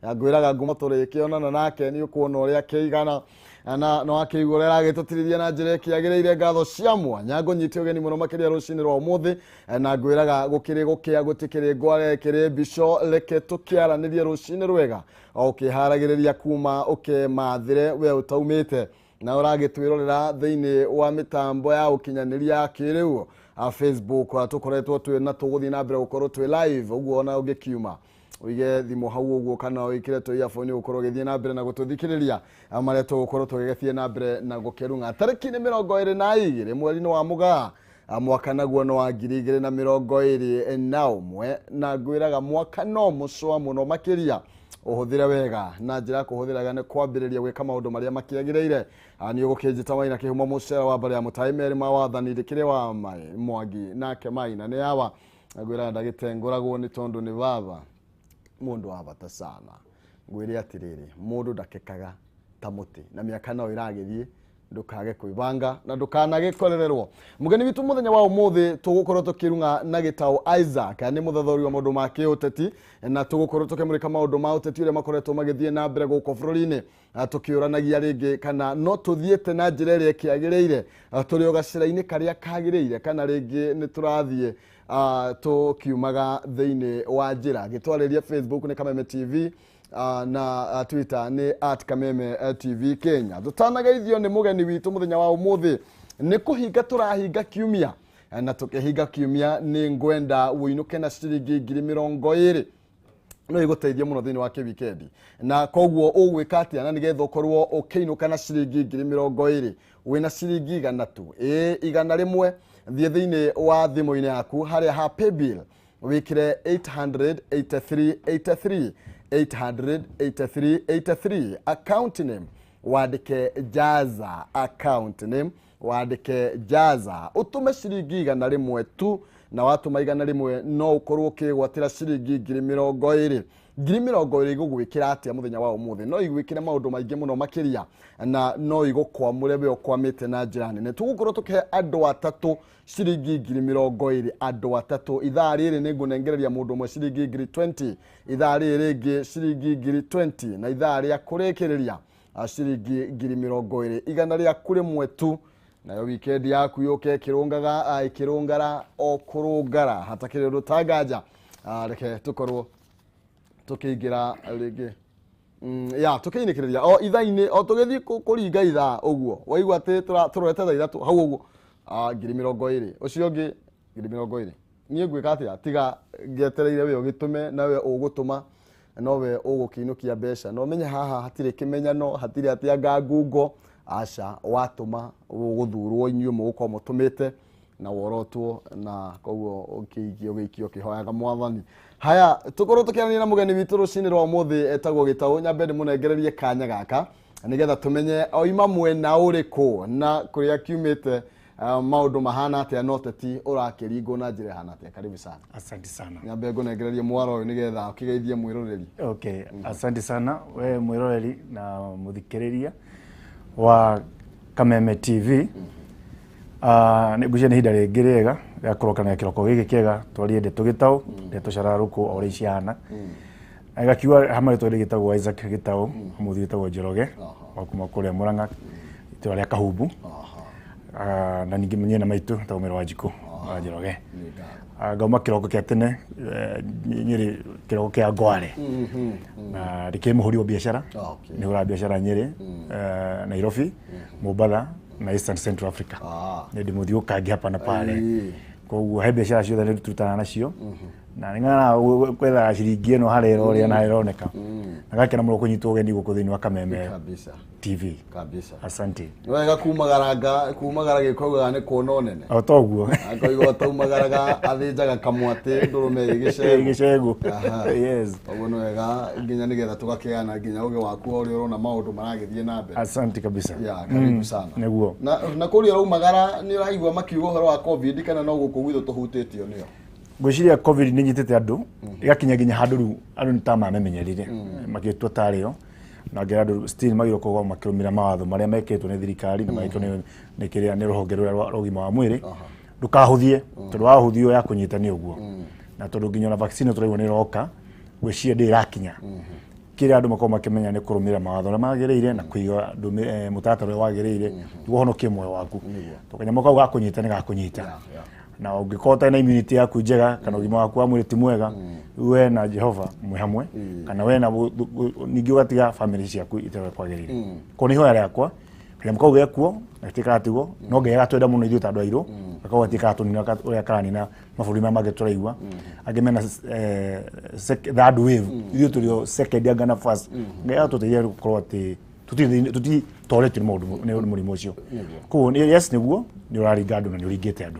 Ngwĩraga ngumo tũrĩkĩonana nake nĩ ũkuona ũrĩa akĩigana na no akĩigua ũrĩa aragĩtũtirithia na njĩra ĩkĩagĩrĩire. Ngatho cia mwanya ngũnyite ũgeni mũno makĩria rũcinĩ rwa ũmũthĩ, na ngwĩraga gũkĩrĩ gũkĩa gũtikĩrĩ ngware kĩrĩ mbico. Reke tũkĩaranĩrie rũcinĩ rwega o ũkĩharagĩrĩria kuma ũkĩmathĩre we ũtaumĩte na ũragĩtwĩrorera thĩinĩ wa mĩtambo ya ũkinyanĩria ya kĩrĩu a Facebook. Tũkoretwo twĩ na tũgũthiĩ na mbere gũkorwo twĩ live ũguo, ona ũngĩkiuma ũige thimũ hau ũguo kana wĩkĩre tũ earphone ũgũkorwo ũgĩthiĩ na mbere na gũtũthikĩrĩria marĩa tũgũkorwo tũgĩgĩthiĩ na mbere na gũkĩrung'a. Tarĩki nĩ 22 mweri-inĩ wa Mũgaa, mwaka naguo nĩ wa 2021, na ngwĩraga mwaka no mũcũa mũno makĩria ũhũthĩre wega, na njĩra ya kũhũthĩra wega nĩ kwambĩrĩria gwĩka maũndũ marĩa makĩagĩrĩire. Nĩ ũgũkĩnjĩta Waina Kĩhumo mũcera wa mbere ya mũtaĩ merĩ ma wathani ndĩkĩrĩ wa Mwangi nake Maina nĩ yawa. Ngwĩraga ndagĩtengũragwo nĩ tondũ nĩ baba mũndũ wa bata sana. Ngwĩre atĩrĩrĩ, mũndũ ndakekaga ta mũtĩ na mĩaka no ĩragĩthiĩ, ndũkage kwĩbanga na ndũkanagĩkorererwo. Mũgeni witũ mũthenya wa ũmũthĩ tũgũkorwo tũkĩrung'a na Gĩtaũ Isaac, nĩ mũthathũri wa maũndũ ma kĩũteti, na tũgũkorwo tũkĩmũrĩka maũndũ ma ũteti ũrĩa makoretwo magĩthiĩ na mbere gũkũ bũrũri-inĩ, tũkĩũranagia rĩngĩ kana no tũthiĩte na njĩra ĩrĩa ĩkĩagĩrĩire, tũrĩ o gacĩra-inĩ karĩa kagĩrĩire, kana rĩngĩ nĩ tũrathiĩ tũkiumaga thĩinĩ wa njĩra. Gĩtwarĩria Facebook nĩ Kameme TV, na Twitter nĩ @KamemeTV Kenya. Tũtanageithio nĩ mũgeni witũ mũthenya wa ũmũthĩ, nĩ kũhinga tũrahinga kiumia, na tũkĩhinga kiumia nĩ ngwenda wũinũke na ciringi 20,000 no igũteithia mũno thĩinĩ wa kĩwikendi. Na koguo ũgwĩka atĩa na nĩgetha ũkorwo ũkĩinũka na ciringi 20,000? Wĩna ciringi 100 tu, ĩĩ, 100, thiĩ thĩinĩ wa thimũ-inĩ yaku harĩa ha paybill wĩkĩre 883 83, 883 83, account name wandĩke Jaza, account name wandĩke Jaza, ũtũme ciringi 100 tu. Na watũma 100 no ũkorwo ũkĩgwatĩra ciringi 20,000. 20,000 igũgwĩkĩra atĩa mũthenya wa ũmũthĩ? No igwĩkĩre maũndũ maingĩ mũno makĩria na no igũkwamũre we ũkwamĩte na njĩra nene. Tũgũkorwo tũkĩhe andũ atatũ ciringi 20,000, andũ atatũ. Ithaa rĩrĩ nĩ ngũnengereria mũndũ ũmwe ciringi 20,000, ithaa rĩrĩ rĩngĩ ciringi 20,000, na ithaa rĩa kũrĩkĩrĩria ciringi 20,000. 100 tu, nayo wikendi yaku yũke ĩkĩrũngaga, ĩkĩrũngara o kũrũngara hatakĩrĩ ũndũ tanganja. Reke tũkorwo tũkĩingĩra rĩngĩ ya tũkĩinĩkĩrĩria o ithaa-inĩ o tũgĩthiĩ kũringa ithaa ũguo waigua atĩ tũrorete thaa 3 hau ũguo, 20,000, ũcio ũngĩ 20,000. Niĩ ngwĩka atĩa tiga ngetereire we ũgĩtũme? Na we ũgũtũma nowe ũgũkĩinũkia mbeca, na ũmenye haha hatirĩ kĩmenyano, hatirĩ atĩ anga ngungo, aca. Watũma ũgũthurwo, inyuĩ mũgũkorwo mũtũmĩte na worotwo, na koguo ũkĩikio ũgĩikio ũkĩhoyaga mwathani. Haya, tũkorwo tũkĩaranĩria na mũgeni witũ rũcinĩ rwa ũmũthĩ etagwo Gĩtaũ. Nyambe ndĩmũnengererie kanya gaka nĩgetha tũmenye oima mwena ũrĩkũ na kũrĩa kiumĩte, maũndũ mahana atĩa na ũteti ũrakĩringwo na njĩra ĩhana atĩa. Karibu sana. Asante sana. Nyambe ngũnengererie mwaro ũyũ nĩgetha ũkĩgeithie mwĩroreri. Okay, asante sana we mwiroreri na muthikiriria wa Kameme TV. Nĩ ngwĩciria nĩ ihinda rĩngĩ rĩega rĩa kũrokania kĩroko gĩkĩ kĩega twarie ndeto gĩtaũ, ndeto cararũkũ o ũrĩa ciahana. Gakiuga hama rĩtwa rĩngĩ gĩtagwo Isaac Gĩtaũ, mũthuri wĩtagwo Njoroge wa kuma kũrĩa Murang'a, itũra rĩa Kahumbu. Na ningĩ nyina maitũ etagwo Mĩro wa Njikũ wa Njoroge. Ngauma kĩroko kĩa tene, Nyĩrĩ, kĩroko kĩa Ngware, na ndĩkĩrĩ mũhũri wa biacara. Nĩ hũraga biacara Nyĩrĩ, Nairobi, Mombatha na Eastern Central Africa. Nĩ ndĩ mũthiũkangi hapa na pale. Koguo he biacara ciothe nĩ turutanaga nacio na nĩ ng'anaga gwethaga ciringi ĩno harĩa ĩrorĩa na harĩa ĩroneka, na gakena mũno kũnyitwo ũgeni gũkũ thĩinĩ wa Kameme TV. Asante. Nĩ wega kumagaranga kumagara gĩkaugaga nĩ kuona ũnene. O toguo. Akoiga ũtaumagaraga athĩnjaga kamwatĩ ndũrũme ĩ gĩcegũ. Gĩcegũ. Yes. Koguo nĩ wega nginya nĩgetha tũgakĩgana nginya ũgĩ waku wa ũrĩa ũrona maũndũ maragĩthiĩ na mbere. Asante kabisa. Ya, karibu sana. Nĩguo. Na kũrĩa ũraumagara nĩ ũraigua makiuga ũhoro wa COVID kana no gũkũ gwitũ tũhutĩtio nĩyo? Ngwĩciria COVID nĩ nyitĩte andũ ĩgakinya nginya handũ rĩu andũ nĩ ta mamemenyerire magĩtua tarĩo, na ngera andũ still magĩrĩirwo gũkorwo makĩrũmĩrĩra mawatho marĩa mekĩrĩtwo nĩ thirikari na magĩkĩrwo nĩ kĩrĩa nĩ rũhonge rũrĩa rwa ũgima wa mwĩrĩ. Ndũkahũthie, tondũ wahũthio ya kũnyita nĩ ũguo, na tondũ nginya ona vaccine tũraigua nĩ ĩroka, ngwĩciria ndĩ ĩrakinya. Kĩrĩa andũ makorwo makĩmenya nĩ kũrũmĩrĩra mawatho marĩa magĩrĩire na kũiga mũtaratara ũrĩa wagĩrĩire nĩguo ũhonokie muoyo waku. Tondũ kanyamũ kau gakũnyita nĩ gakũnyita. Na ũngĩkorwo ũtarĩ na immunity yaku njega kana ũgima waku wa mwĩrĩ ti mwega, we na Jehova mwĩ hamwe kana we na ningĩ ũgatiga family ciaku itarĩ kwagĩrĩire. Koguo nĩ ihoya rĩakwa kanyamũ kau gekuo gatirĩ karatigwo, no Ngai agatwenda mũno ithuĩ ta andũ airũ, gakorwo gatirĩ karatũnina ũrĩa karanina mabũrũri marĩa mangĩ tũraigua angĩ mena third wave, ithuĩ tũrĩ o second anga na first. Ngai agatũteithia gũkorwo atĩ tũtitoretio nĩ maũndũ nĩ mũrimũ ũcio. Koguo yes, nĩguo nĩ ũraringa andũ na nĩ ũringĩte andũ.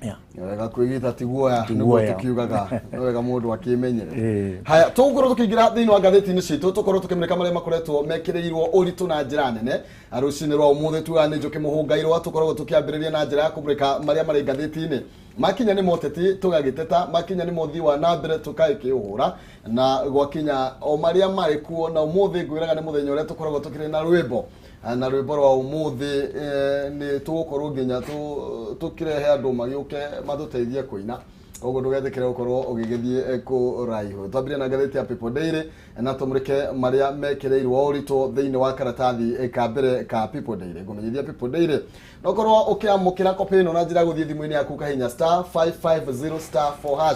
Yeah. Nĩ wega kwĩgita ti guoya, Ti nĩguo guoya. Tũkiugaga nĩ wega mũndũ akĩmenyere. Ĩĩ. Haya, tũgũkorwo tũkĩingĩra thĩinĩ wa ngathĩti-inĩ citũ, tũkorwo tũkĩmũrĩka marĩa makoretwo mekĩrĩirwo ũritũ na njĩra nene rũcinĩ rwa ũmũthĩ. Tugaga nĩ Njũkĩ Mũhũngairwa, tũkoragwo tũkĩambĩrĩria na njĩra ya kũmũrĩka marĩa marĩ ngathĩti-inĩ. Makinya nĩ moteti tũgagĩteta, makinya nĩ mothi wa na mbere tũkagĩkĩũhũra, na gwakinya o marĩa marĩ kuo. Na ũmũthĩ ngwĩraga nĩ mũthenya ũrĩa tũkoragwo tũkĩrĩ na rwĩmbo, na rwĩmbo rwa ũmũthĩ nĩ tũgũkorwo nginya tũkĩrehe andũ magĩũke matũteithie kũina, koguo ndũgetĩkĩre gũkorwo ũgĩgĩthiĩ kũraihu. Twambĩrĩrie na ngathĩti ya People Daily na tũmũrĩke marĩa mekĩrĩirwo ũritũ thĩinĩ wa karatathi ka mbere ka People Daily. Ngũmenyithia People Daily no korwo ũkĩamũkĩra copy ĩno na njĩra ya gũthiĩ thimũ-inĩ yaku ũkahihinya *550*4#,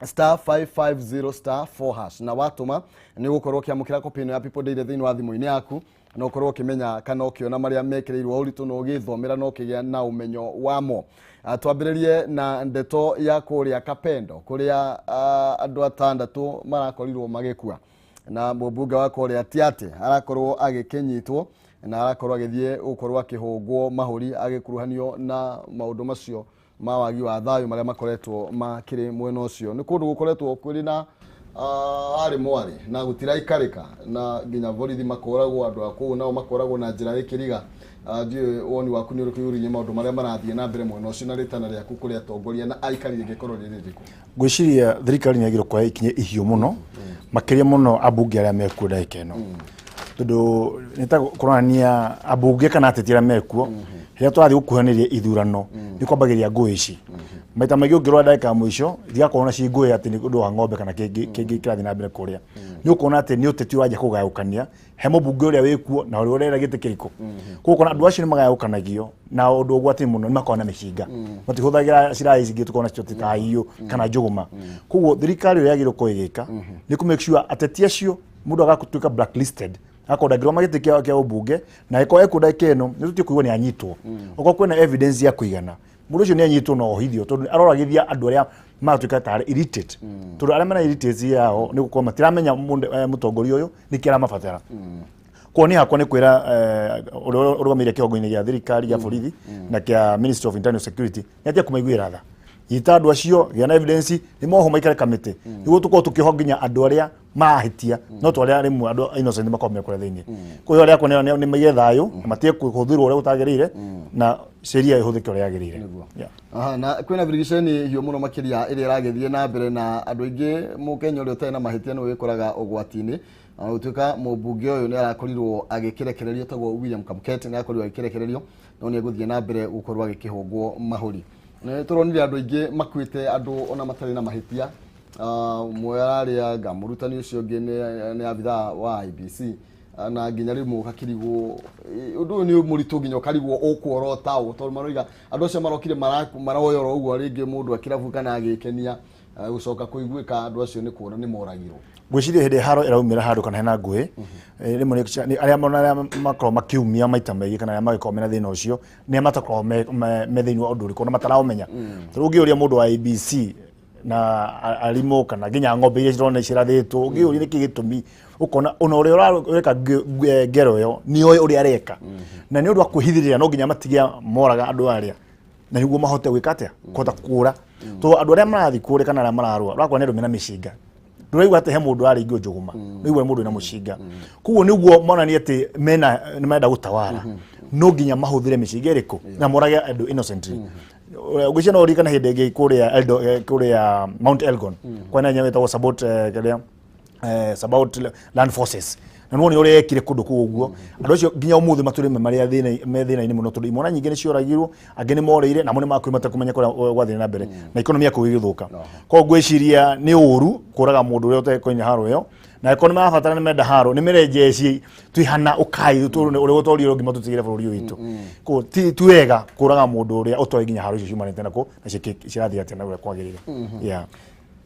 *550*4#, na watũma nĩ ũgũkorwo ũkĩamũkĩra copy ĩno ya People Daily thĩinĩ wa thimũ-inĩ yaku, na ũkorwo ũkĩmenya kana ũkĩona marĩa mekĩrĩirwo ũritũ na ũgĩthomera na ũkĩgĩa na ũmenyo wamo. Twambĩrĩrie na ndeto ya kũrĩa Kapendo kũrĩa andũ atandatũ marakorirwo magĩkua, na mũmbunge wa kũrĩa Tiaty arakorwo agĩkĩnyitwo na arakorwo agĩthiĩ gũkorwo akĩhũngwo mahũri agĩkuruhanio na maũndũ macio ma wagi wa thayũ marĩa makoretwo makĩrĩ mwena ũcio. Nĩ kũndũ gũkoretwo kũrĩ na arĩ mwarĩ na gũtiraikarĩka, na nginya borithi makoragwo andũ a kũu nao makoragwo na njĩra ĩkĩriga. Ndiũĩ woni waku nĩ ũrĩkũ igũrũ maũndũ marĩa marathiĩ na mbere mwena ũcio, na rĩtana rĩaku kũrĩ atongoria na aikari rĩngĩkorwo rĩrĩ rĩrĩkũ? Ngwĩciria thirikari nĩ yagĩrĩirwo kuoya ikinya ihiũ mũno, makĩria mũno ambunge arĩa mekuo ndagĩka ĩno, tondũ nĩ ta kũronania ambunge kana ateti arĩa mekuo, rĩrĩa tũrathiĩ gũkuhanĩria ithurano nĩ kwambagĩria ngũĩ ici maita maingĩ. Ũngĩrora ndagĩka ya mũico itigakorwo na cingũĩ atĩ nĩ ũndũ wa ng'ombe kana kĩngĩ kĩngĩ kĩrathiĩ na mbere kũrĩa. Nĩ ũkuona atĩ nĩ ũteti ũranjia kũgayũkania he mũmbunge ũrĩa wĩkuo na ũrĩa ũrera gĩtĩ kĩrĩkũ. Koguo ũkona andũ acio nĩ magayũkanagio na ũndũ ũgwati mũno nĩ makoragwo na mĩcinga, matihũthagĩra silaha ici ingĩ tũkoragwo nacio ta hiũ kana njũgũma. Koguo thirikari ũrĩa yagĩrĩirwo gũkorwo ĩgĩka nĩ kũ make sure ateti acio mũndũ agatuĩka blacklisted, akorwo ndangĩrũgama gĩtĩ kĩa ũmbunge, na angĩkorwo ekuo ndagĩka ĩno nĩ tũtige kũigua nĩ anyitwo. Okorwo kwĩna evidence ya kũigana, mũndũ ũcio nĩ anyitwo na ohithio, tondũ aroragithia andũ arĩa maratuĩka tarĩ irritate, tondũ arĩa mena irritate yao nĩ gũkorwo matiramenya mũtongoria ũyũ nĩkĩ aramabatara. Kuo nĩ hakwa nĩ kwĩra ũrĩa ũrũgamĩrĩire kĩhongo-inĩ gĩa thirikari gĩa borithi na kĩa Ministry of Internal Security nĩ atige kũmaiguĩra tha. Nyita andũ acio, gĩa na evidence, nĩ moho maikare kamĩtĩ, nĩguo tũkorwo tũkĩoho nginya andũ arĩa marahĩtia, no twarĩa rĩmwe andũ innocent makorwo me kũrĩa thĩinĩ. Koguo arĩa akwa nĩ maige thayũ na matige kũhũthĩrwo ũrĩa gũtagĩrĩire, na sheria ĩhũthĩke ũrĩa yagĩrĩire. Yeah. Aha, na kwĩna birigiceni hiũ mũno makĩria ĩrĩa ĩragĩthiĩ na mbere na andũ aingĩ. Mũkenya ũrĩa ũtarĩ na mahĩtia nĩ wĩkoraga ũgwati-inĩ. Ona gũtuĩka mũmbunge ũyũ nĩ arakorirwo agĩkĩrekererio, tagwo William Kamket, nĩ arakorirwo agĩkĩrekererio, no nĩ egũthiĩ na mbere gũkorwo agĩkĩhũngwo mahũri. Nĩ tũronire andũ aingĩ makuĩte, andũ ona matarĩ na mahĩtia. Ũmwe ararĩ anga mũrutani, ũcio ũngĩ nĩ abithaa wa IEBC. Na nginya rĩmwe ũgakĩrigwo ũndũ ũyũ nĩ mũritũ, nginya ũkarigwo ũkuorota ũ, tondũ maroiga andũ acio marokire maroyora ũguo rĩngĩ mũndũ akĩrabu kana agĩkenia, gũcoka kũiguĩka andũ acio nĩ kuona nĩ moragirwo. Ngwĩciria hĩndĩ haro ĩraumĩra handũ kana hena ngũĩ, rĩmwe arĩa mona arĩa makoragwo makiumia maita maingĩ kana arĩa magĩkorwo mena thĩna ũcio nĩ arĩa matakoragwo me thĩinĩ wa ũndũ ũrĩkũ na mataraũmenya. Tondũ ũngĩũria mũndũ wa IEBC na arimũ kana nginya ng'ombe iria cirona cirathĩtwo, ũngĩũria nĩkĩ gĩtũmi, ũkona ona ũrĩa ũreka ngero ĩyo nĩ oĩ ũrĩa areka, na nĩ ũndũ wa kwĩhithĩrĩra no nginya matige moraga andũ arĩa na nĩguo mahote gwĩka atĩa, kũhota kũra, tondũ andũ arĩa marathiĩ kũrĩa kana arĩa mararũa ũrakora nĩ andũ mena mĩcinga. Ndũraigua atĩ he mũndũ araringio njũgũma, ũraigua nĩ mũndũ wĩna mũcinga. Koguo nĩguo monanie atĩ mena nĩ marenda gũtawara, no nginya mahũthĩre mĩcinga ĩrĩkũ na morage andũ innocently. Ngwĩciria no ũririkane hĩndĩ ĩngĩ kũrĩa kũrĩa Mount Elgon kwena nyamũ ĩtagwo Sabaot, kĩrĩa Sabaot Land Forces, na nĩwonire ũrĩa yekire kũndũ kũu ũguo. Andũ acio nginya ũmũthĩ matũrĩ marĩa me thĩna-inĩ mũno, tondũ imwana nyingĩ nĩ cioragirwo, angĩ nĩ morĩire, namo nĩ makuire matekũmenya kũrĩa gwathire na mbere, na economy ya kũu ĩgĩthũka. Koguo ngwĩciria nĩ ũru kũraga mũndũ ũrĩa ũtekũnya haro ĩyo. Na angĩkorwo nĩ marabatara, nĩ menda haro, nĩ mere jeshi twihana ukai ũrĩa ũtoria ũngĩ matũtigĩre bũrũri ũyũ witũ. Koguo ti wega kũraga mũndũ ũrĩa ũtoĩ nginya haro icio ciumanĩte nakũ na cirathiĩ atĩa na ũrĩa kwagĩrĩire. Yeah.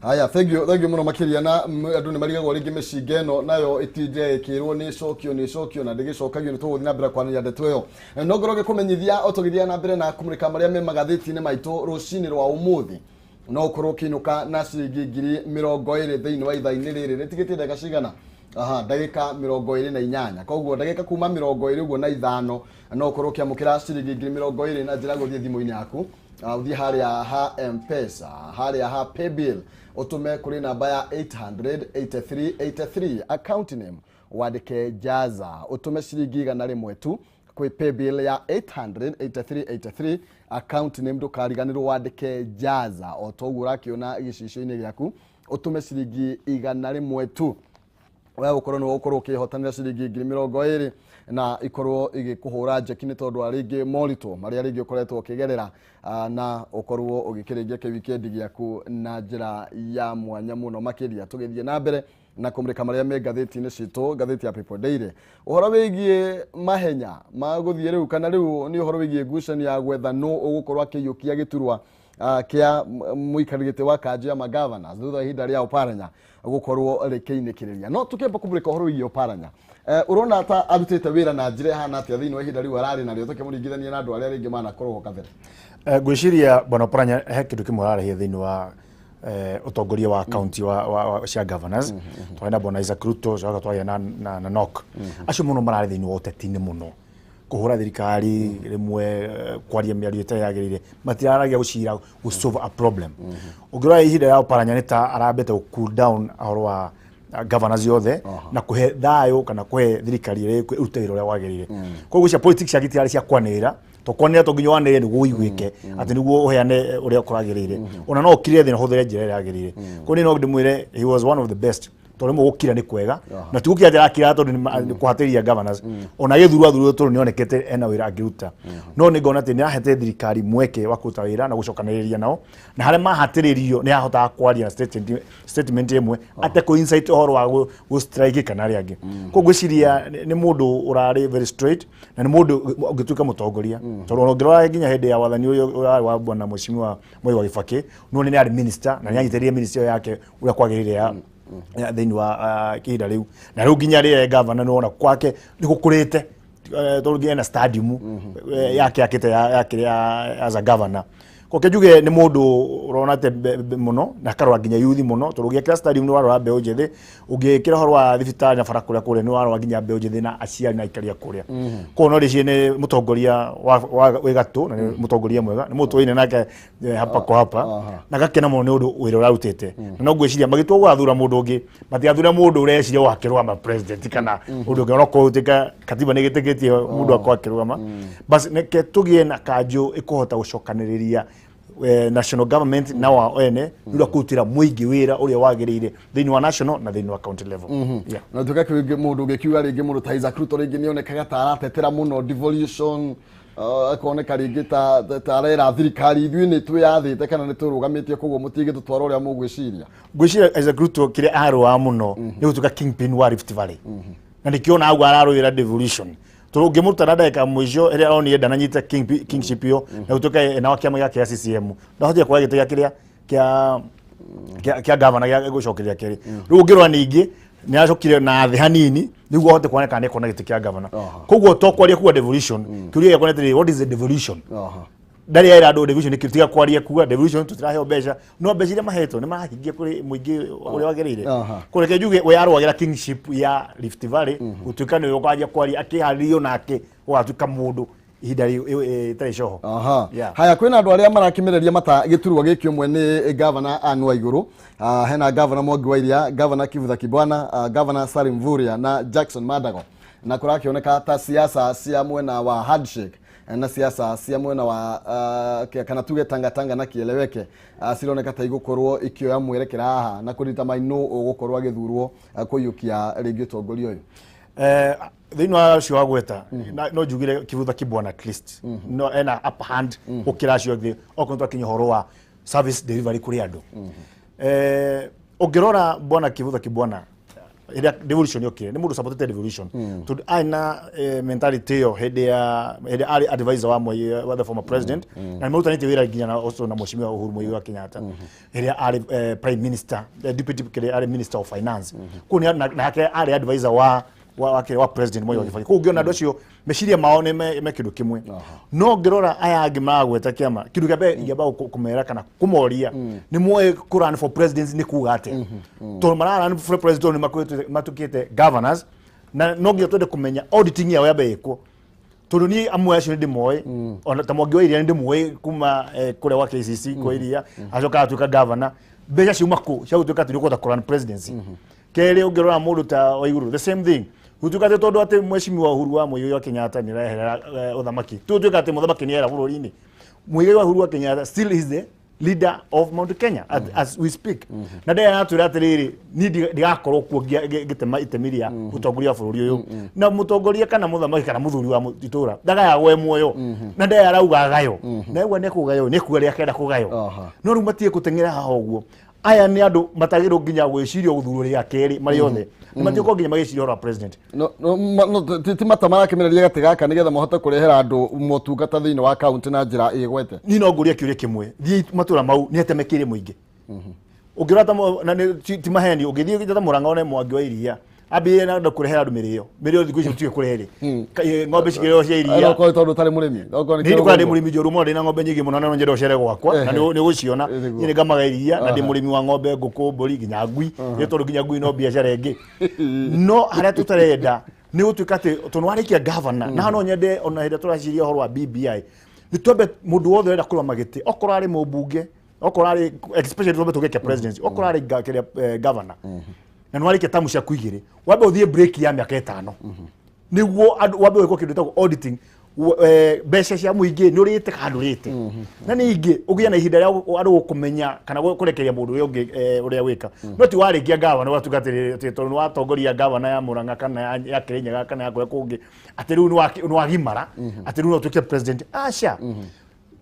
Haya, thank you, thank you mũno makĩria. Na andũ nĩ marigagwo rĩngĩ mĩcinga ĩno nayo ĩtinde ĩkĩrwo nĩ ĩcokio, nĩ ĩcokio na ndĩgĩcokagio. Nĩ tũgũthiĩ na mbere kwanĩria ndeto ĩyo, no ngorwo ngĩkũmenyithia o tũgĩthiĩ na mbere na kũmũrĩka marĩa me magathĩti-inĩ maitũ rũcinĩ rwa ũmũthĩ, no ũkorwo ũkĩinũka na ciringi 20,000 thĩinĩ wa ithaa-inĩ rĩrĩ rĩtigĩtie ndagĩka cigana? Aha, ndagĩka 28. Koguo ndagĩka kuma 20 ũguo na ithano no ũkorwo ũkĩamũkĩra ciringi 20,000 na njĩra ya gũthiĩ thimũ-inĩ yaku, ũthiĩ harĩa ha Mpesa, harĩa ha paybill, ũtũme kũrĩ namba ya 88383, account name wandĩke Jaza, ũtũme ciringi 100 tu kwĩ paybill ya 88383, account name ndũkariganĩrwo wandĩke Jaza o toguo ũrakĩona gĩcicio-inĩ gĩaku, ũtũme ciringi 100 tu, we ũkorwo nĩ ũgũkorwo ũkĩhotanĩra ciringi 20,000 na ikorwo igĩkũhũra njeki nĩ tondũ wa rĩngĩ moritũ marĩa rĩngĩ ũkoretwo ũkĩgerera, na ũkorwo ũgĩkĩrĩkia kĩwikendi gĩaku na njĩra ya mwanya mũno makĩria. Tũgĩthiĩ na mbere na kũmũrĩka marĩa me ngathĩti-inĩ citũ, ngathĩti ya People Daily, ũhoro wĩgiĩ mahenya ma gũthiĩ rĩu kana rĩu nĩ ũhoro wĩgiĩ ngucanio ya gwetha nũ ũgũkorwo akĩiyũkia gĩturwa kĩa mũikarĩri gĩtĩ wa kanjũ ya magavana thutha wa ihinda rĩa Oparanya gũkorwo rĩkĩinĩkĩrĩria. No tũkĩamba kũmũrĩka ũhoro wĩgiĩ Oparanya, ũrona ta arutĩte wĩra na njĩra ĩhana atĩa thĩinĩ wa ihinda rĩu ararĩ narĩo tũkĩmũringithania na andũ arĩa rĩngĩ manakorwo ho kabere? Ngwĩciria bwana Oparanya he kĩndũ kĩmwe ararehia thĩinĩ wa ũtongoria wa county wa cia governors. Twarĩ na bwana Isaac Ruto, coka twagĩa na Nok. Acio mũno mararĩ thĩinĩ wa ũteti-inĩ mũno, kũhũra thirikari rĩmwe, kwaria mĩario ĩtarĩ yagĩrĩire, matiraragia gũcira gũ solve a problem. Ũngĩrora ihinda rĩa Oparanya nĩ ta arambĩte gũ cool down ũhoro wa governors yothe na kũhe thayũ kana kũhe thirikari ĩrĩa ĩrute wĩra ũrĩa wagĩrĩire. Koguo cia politics cia gĩtirarĩ cia kwanĩrĩra, to kwanĩrĩra to nginya wanĩrĩre nĩguo ũiguĩke atĩ nĩguo ũheane ũrĩa kũragĩrĩire, ona no ũkire thĩ na ũhũthĩre njĩra ĩrĩa yagĩrĩire. Koguo niĩ no ndĩmwĩre he was one of the best, tondũ rĩmwe gũkira nĩ kwega, na ti gũkira atĩ arakira tondũ nĩ kũhatĩrĩria governors, ona gĩthurwo athurirwo tondũ nĩonekete ena wĩra angĩruta. No nĩ ngona atĩ nĩ ahete thirikari mweke wa kũruta wĩra na gũcokanĩrĩria nao, na harĩa mahatĩrĩrio nĩ ahotaga kwaria na statement ĩmwe atekũ insight ũhoro wa gũ strike kana arĩa angĩ. Koguo ngwĩciria nĩ mũndũ ũrarĩ very straight na nĩ mũndũ ũngĩtuĩka mũtongoria, tondũ ona ũngĩrora nginya hĩndĩ ya wathani ũyũ ũrarĩ wa bwana mheshimiwa Mwai wa Kibaki, no nĩ arĩ minister na nĩ anyitĩrĩire ministry ĩyo yake ũrĩa kwagĩrĩire ya thĩinĩ wa ihinda rĩu, na rĩu nginya rĩrĩa gavana nĩ wona kwake nĩ gũkũrĩte, tondũ nginya ena stadium yake yakĩte yake ya as a governor. Koke njuge nĩ mũndũ ũrona te mũno na akarora nginya yuthi mũno, tondũ ũngĩakĩra stadium nĩ warora mbeũ njĩthĩ, ũngĩkĩra ũhoro wa thibitarĩ na bara kũrĩa kũrĩa nĩ warora nginya mbeũ njĩthĩ na aciari na aikari a kũrĩa. Koguo no rĩciĩ nĩ mũtongoria wa wĩ gatũ na nĩ mũtongoria mwega, nĩ mũndũ tũine nake hapa kwa hapa na gakena mũno nĩ ũndũ wĩra ũrarutĩte. Na no ngwĩciria magĩtua gũgathura mũndũ ũngĩ, matigathura mũndũ ũreciria wakĩrũgama president kana ũndũ ũngĩ, onokorwo gũtuĩka katiba nĩ gĩtĩkĩtie mũndũ akorwo akĩrũgama. Bas reke tũgĩe na kanjũ ĩkũhota gũcokanĩrĩria national government na wa ene nĩ ũndũ wa kũrutĩra mũingĩ wĩra ũrĩa wagĩrĩire thĩinĩ wa national na thĩinĩ wa county level. Yeah. Na tuka kĩngĩ mũndũ ũngĩkiuga rĩngĩ mũndũ ta Isaac Ruto rĩngĩ nĩonekaga ta aratetera mũno devolution, akoneka rĩngĩ ta arera thirikari ithuĩ nĩ twĩyathĩte kana nĩ twĩrũgamĩtie, koguo mũtigĩtũtwara ũrĩa mũgwĩciria. Ngwĩciria Isaac Ruto kĩrĩa arũaga mũno nĩ gũtuĩka kingpin wa Rift Valley, na nĩkĩo ona auga ararũĩra devolution, tondũ ũngĩmũruta na ndagĩka mũico ĩrĩa aronire ndananyita kingship ĩyo na gũtuĩka ena wa kĩama gĩake gĩa CCM, ndahotire kuoya gĩtĩ gĩa kĩrĩa kĩa gavana gĩa gũcokeria kerĩ. Rĩu ũngĩrora ningĩ nĩ acokire na thĩ hanini nĩguo ahote kuoneka nĩ kuona gĩtĩ kĩa gavana. Koguo to kwaria kuga devolution, kĩũria gĩakwa nĩ atĩrĩrĩ, what is the devolution? Ndarĩ aira andũ devolution nĩ tiga kwaria kuga devolution, tũtiraheo mbeca, no mbeca iria mahetwo nĩ marahingia kũrĩ mũingĩ ũrĩa wagĩrĩire? Kũreke njuge we arũagĩra kingship ya Rift Valley, gũtuĩka nĩwe ũkanjia kwaria akĩharĩrio nake ũgatuĩka mũndũ ihinda rĩtarĩ coho. Yeah. Haya, kwĩna andũ arĩa marakĩmereria mata gĩturwa gĩkĩ. Ũmwe nĩ gavana Anne Waigũrũ, hena gavana Mwangi wa Iria, gavana Kivutha Kibwana, gavana Salim Mvurya na Jackson Mandago, na kũrakĩoneka ta siasa cia mwena wa handshake na siasa cia mwena wa kana tuge tangatanga na kieleweke, cironeka ta igũkorwo ikĩoya mwerekera haha na kũrita mainũ ũgũkorwo agĩthurwo kũiyũkia rĩngĩ ũtongoria ũyũ. Thĩinĩ wa ũcio wa gweta no njugire Kivutha Kibwana at least no ena upper hand gũkĩra acio angĩ okorwo twakinya ũhoro wa service delivery kũrĩ andũ. Ũngĩrora bwana Kivutha Kibwana Ĩrĩa devolution yokire nĩ mũndũ supported devolution tondũ arĩ na mentality ĩyo hĩndĩ ya hĩndĩ arĩ advisor wa Moi, wa the former president, na nĩ marutanĩtie wĩra nginya na also na Mheshimiwa Uhuru Muigai wa Kenyatta ĩrĩa arĩ prime minister, deputy, kĩrĩa arĩ minister of finance. Kũu nake arĩ advisor wa president Moi wa Kibaki. Kũu ũngĩona andũ acio meciria mao nĩ me kĩndũ kĩmwe. No ngĩrora aya angĩ maragweta kĩama, kĩndũ kĩa mbere ingĩamba kũmera kana kũmoria nĩ moĩ kũ run for president nĩ kuga atĩa, tondũ mara run for president tondũ nĩ matukĩte governors, na no nginya twende kũmenya auditing yao yambe ĩkwo, tondũ niĩ amwe acio nĩ ndĩmoĩ, ona ta Mwangi wa Iria nĩ ndĩmũĩ kuma kũrĩa gwa KCC kwa Iria, acoka agatuĩka governor. Mbeca ciuma kũ cia gũtuĩka atĩ nĩ ũkũhota kũ run presidency? Kerĩ, ũngĩrora mũndũ ta Waiguru, the same thing. Gũtuĩka atĩ tondũ atĩ Mheshimiwa Uhuru wa Muigai wa Kenyatta nĩ areherera ũthamaki, tu gũtuĩka atĩ mũthamaki nĩ era bũrũri-inĩ. Muigai wa Uhuru wa Kenyatta still is the leader of Mount Kenya as we speak, na ndaya atwĩra atĩrĩrĩ, niĩ ndigakorwo kuo ngĩtema itemi rĩa ũtongoria wa bũrũri ũyũ, na mũtongoria kana mũthamaki kana mũthuri wa itũra ndagayagwo e muoyo, na ndaya arauga agayo, na aigua nĩ kũgaywo nĩ kuga rĩa kenda kũgaywo. No rĩu matige gũteng'era haha ũguo. Aya nĩ andũ matagĩrĩirwo nginya gwĩciria gũthurwo rĩa kerĩ marĩ othe, nĩ matige gũkorwo nginya magĩciria ũhoro wa president. No, ti mata marakĩmereria gatĩ gaka nĩgetha mahote kũrehera andũ motungata thĩinĩ wa kaunti na njĩra ĩgwete. Niĩ no ngũrie kĩũria kĩmwe: thiĩ matũra mau, nĩ atemekĩire mũingĩ? Ũngĩrora ta na nĩ ti maheni, ũngĩthiĩ ta Mũrang'a one Mwangi wa Iria ambĩrĩrie na kũrehera andũ mĩrĩo. Mĩrĩo thikũ ici gũtirĩ kũrehe rĩ ng'ombe cikĩrĩo cia iria. Okorwo tondũ ũtarĩ mũrĩmi. Okorwo nĩ Nĩ ndikora ndĩ mũrĩmi njũru mũno, ndĩna ng'ombe nyingĩ mũno na no nyende ũcere gwakwa na nĩ ũgũciona. Nĩguo. Niĩ nĩ ngamaga iria na ndĩ mũrĩmi wa ng'ombe, ngũkũ, mbũri, nginya ngui, nĩ tondũ nginya ngui no biacara ĩngĩ. No harĩa tũtarenda nĩ gũtuĩka atĩ tondũ warĩkia gavana, na no nyende ona hĩndĩ ĩrĩa tũraciria ũhoro wa BBI, nĩ twambe mũndũ wothe ũrenda kũrũa magĩtĩ, okorwo arĩ mũmbunge, okorwo arĩ, especially twambe tũgĩke presidency, okorwo arĩ kĩrĩa governor na nĩ warĩkia tamu ciaku igĩrĩ, wambe ũthiĩ break ya mĩaka 5 nĩguo andũ wambe wĩkwo kĩndũ gĩtagwo auditing, mbeca cia mũingĩ nĩ ũrĩte kana ndũrĩte, na ningĩ ũgĩe na ihinda rĩa andũ gũkũmenya kana kũrekereria mũndũ ũrĩa ũngĩ ũrĩa wĩka. No ti warĩkia gavana ũgatuĩka atĩ tondũ nĩ watongoria gavana ya Murang'a kana ya Kirinyaga kana ya kũrĩa kũngĩ, atĩ rĩu nĩ wagimara, atĩ rĩu no ũtuĩke president. Aca.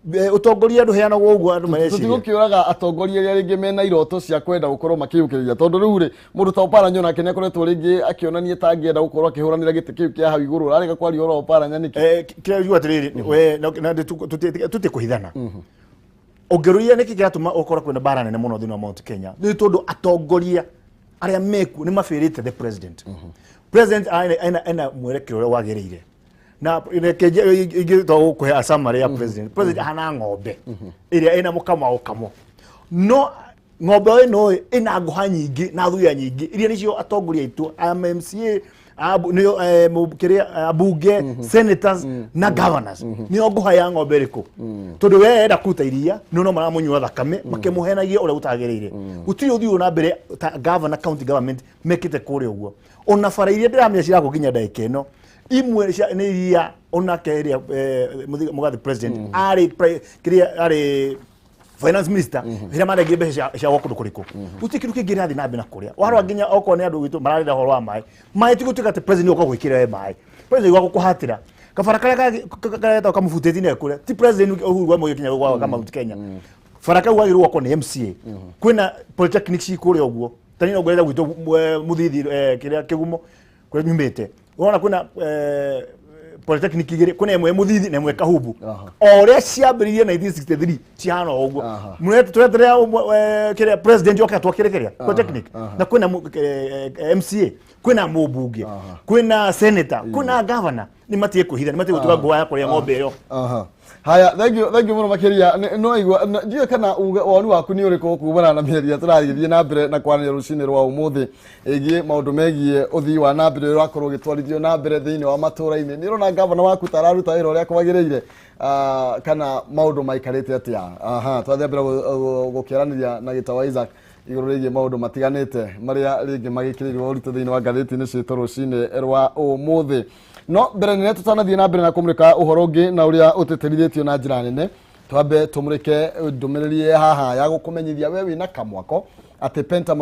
Ũtongoria ndũheanagwo ũguo andũ mareciria. Tũtigũkĩũraga atongoria arĩa rĩngĩ mena iroto cia kwenda gũkorwo makĩyũkĩrĩria, tondũ rĩu rĩ, mũndũ ta Oparanya onake nĩ akoretwo rĩngĩ akĩonania ta angĩenda gũkorwo akĩhũranĩra gĩtĩ kĩu kĩa hau igũrũ. Ũrarega kwaria ũhoro wa Oparanya nĩkĩ? Kĩrĩa njuga atĩrĩrĩ, we na tũtige kũhithana. Ũngĩrũria nĩkĩ kĩratũma ũkorwo kwĩna mbara nene mũno thĩinĩ wa Mount Kenya, nĩ tondũ atongoria arĩa mekuo nĩ mabĩrĩte the president. President ena mwerekero ũrĩa wagĩrĩire, na reke ingĩ to gũkũhe a summary ya president. President ahana ng'ombe ĩrĩa ĩna mũkamo wa gũkamwo, no ng'ombe ĩno ĩna ngũha nyingĩ na thuya nyingĩ iria nĩcio atongoria aitũ a MCA, nĩo kĩrĩa ambunge, senators na governors, nĩo ngũha ya ng'ombe ĩrĩkũ, tondũ we enda kũruta iria no no maramũnyua thakame makĩmũhenagia ũrĩa gũtagĩrĩire. Gũtirĩ ũthiũ na mbere ta governor, county government mekĩte kũrĩa ũguo. Ona bara iria ndĩramenya cirakwo nginya ndagĩka ĩno, imwe cia nĩ iria onake ĩrĩa mũgathi president arĩ kĩrĩa arĩ finance minister rĩrĩa marengire mbeca cia gwa kũndũ kũrĩkũ. Gũtirĩ kĩndũ kĩngĩ kĩrathiĩ na mbere na kũrĩa warora nginya okorwo nĩ andũ gwitũ mararĩra ũhoro wa maĩ. Maĩ ti gũtuĩka atĩ president nĩwe ũka gwĩkĩra we maĩ, president gwa gũkũhatĩra kabara karĩa karetagwo kamũbutĩti nĩ kũrĩa ti president Uhuru wa Muigai Kenyatta gwa Mount Kenya. Bara kau wagĩrĩirwo gwakwo nĩ MCA. Kwĩna polytechnic ci kũrĩa ũguo, tani no ngwenda gwitũ Mũthithi, kĩrĩa Kĩgumo kũrĩa nyumĩte, ũrona kwĩna polytechnic igĩrĩ, kwĩna ĩmwe Mũthithi na ĩmwe Kahubu. O ũrĩa ciambĩrĩirie 1963 cihana o ũguo. Tweterera kĩrĩa president oke atwakĩre kĩrĩa polytechnic, na kwĩna MCA, kwĩna mũmbunge, kwĩna senator, kwĩna governor, nĩ matige kwĩhitha, nĩ matige gũtuĩka ngũha ya kũrĩa ng'ombe ĩyo. Haya, thank you, thank you mũno makĩria. No igua ndiũĩ kana woni waku nĩ ũrĩkũ kumana na mĩario tũragĩthiĩ na mbere na kwaranĩria rũcinĩ rwa ũmũthĩ ĩgiĩ maũndũ megiĩ ũthii wa na mbere ũrĩa ũrakorwo ũgĩtwarithio na mbere thĩinĩ wa matũũra-inĩ. Nĩ ũrona gavana waku ta araruta wĩra ũrĩa kwagĩrĩire, kana maũndũ maikarĩte atĩa? Aha, twathiĩ mbere gũkĩaranĩria na Gĩtawa Isaac igũrũ rĩgiĩ maũndũ matiganĩte marĩa rĩngĩ magĩkĩrĩirwo ũritũ thĩinĩ wa ngathĩti-inĩ citũ rũcinĩ rwa ũmũthĩ. No mbere nene tũtanathiĩ na mbere na kũmũrĩka ũhoro ũngĩ na ũrĩa ũtĩtĩrithĩtio na njĩra nene, twambe tũmũrĩke ndũmĩrĩri ĩ haha ya gũkũmenyithia we wĩna kamwako atĩ Penta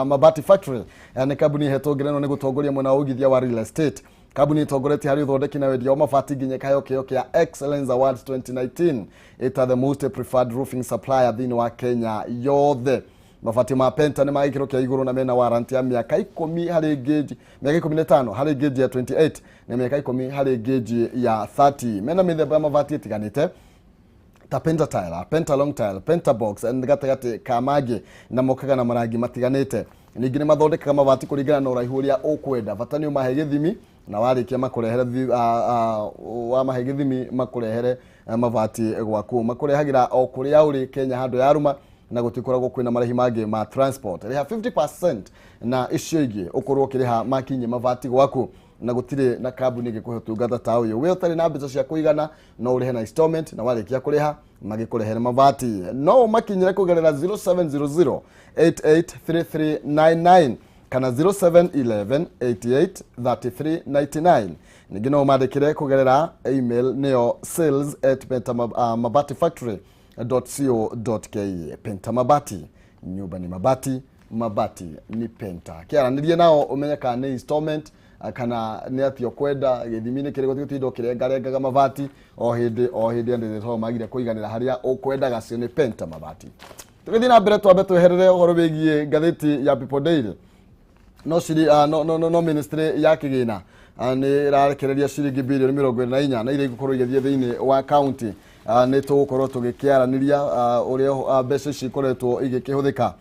Mabati Factory nĩ kambuni ĩhetwo ngerenwa nĩ gũtongoria mwena wa ũigithia wa real estate, kambuni ĩtongoretie harĩ ũthondeki na wendia wa mabati nginya ĩkaheo kĩheo kĩa Excellence Awards 2019 ĩta the most preferred roofing supplier thĩinĩ wa Kenya yothe. Mabati ma Penta nĩ ma gĩkĩro kĩa igũrũ na mena warranty ya mĩaka 10 harĩ gauge, mĩaka 15 harĩ gauge ya 28 na mĩaka 10 harĩ gauge ya 30. Mena mĩthemba ya mabati ĩtiganĩte ta Penta Tile, Penta Long Tile, Penta Box gatagatĩ ka mangĩ, na mokaga na marangi matiganĩte. Ningĩ nĩ mathondekaga mabati kũringana na ũraihu ũrĩa ũkwenda, bata nĩ ũmahe gĩthimi, na warĩkia makũrehere wamahe gĩthimi makũrehere mabati gwaku. Makũrehagĩra o kũrĩa ũrĩ Kenya handũ yarũma, na gũtikoragwo kwĩna marĩhi mangĩ ma transport. Rĩha 50% na icio ingĩ ũkorwo ũkĩrĩha makinye mabati gwaku, na gũtirĩ na kambuni ĩngĩkũhe ũtungata ta ũyũ. We ũtarĩ na mbeca cia kũigana no ũrĩhe na installment, na warĩkia kũrĩha magĩkũrehere mabati. No ũmakinyĩre kũgerera 0700 883399 kana 0711 88 3399. Ningĩ no ũmandĩkĩre kũgerera email, nĩyo sales@pentamabatifactory.co.ke. Penta Mabati, nyumba ni mabati, mabati ni Penta. Kĩaranĩrie nao ũmenye kana nĩ installment kana nĩ atĩ ũkwenda gĩthimi-inĩ kĩrĩkũ, ti gũtinda ũkĩrengarengaga mabati o hĩndĩ o hĩndĩ andũ tondũ magire kũiganĩra harĩa ũkwendaga. Cio nĩ Penta Mabati. Tũgĩthiĩ na mbere, twambe tweherere ũhoro wĩgiĩ ngathĩti ya People Daily. No ciri no, no, no, no ministry ya kĩgĩna nĩ ĩrarekereria ciringi bilioni 24 na iria igũkorwo igĩthiĩ thĩinĩ wa county. Nĩ tũgũkorwo tũgĩkĩaranĩria ũrĩa mbeca ici ikoretwo igĩkĩhũthĩka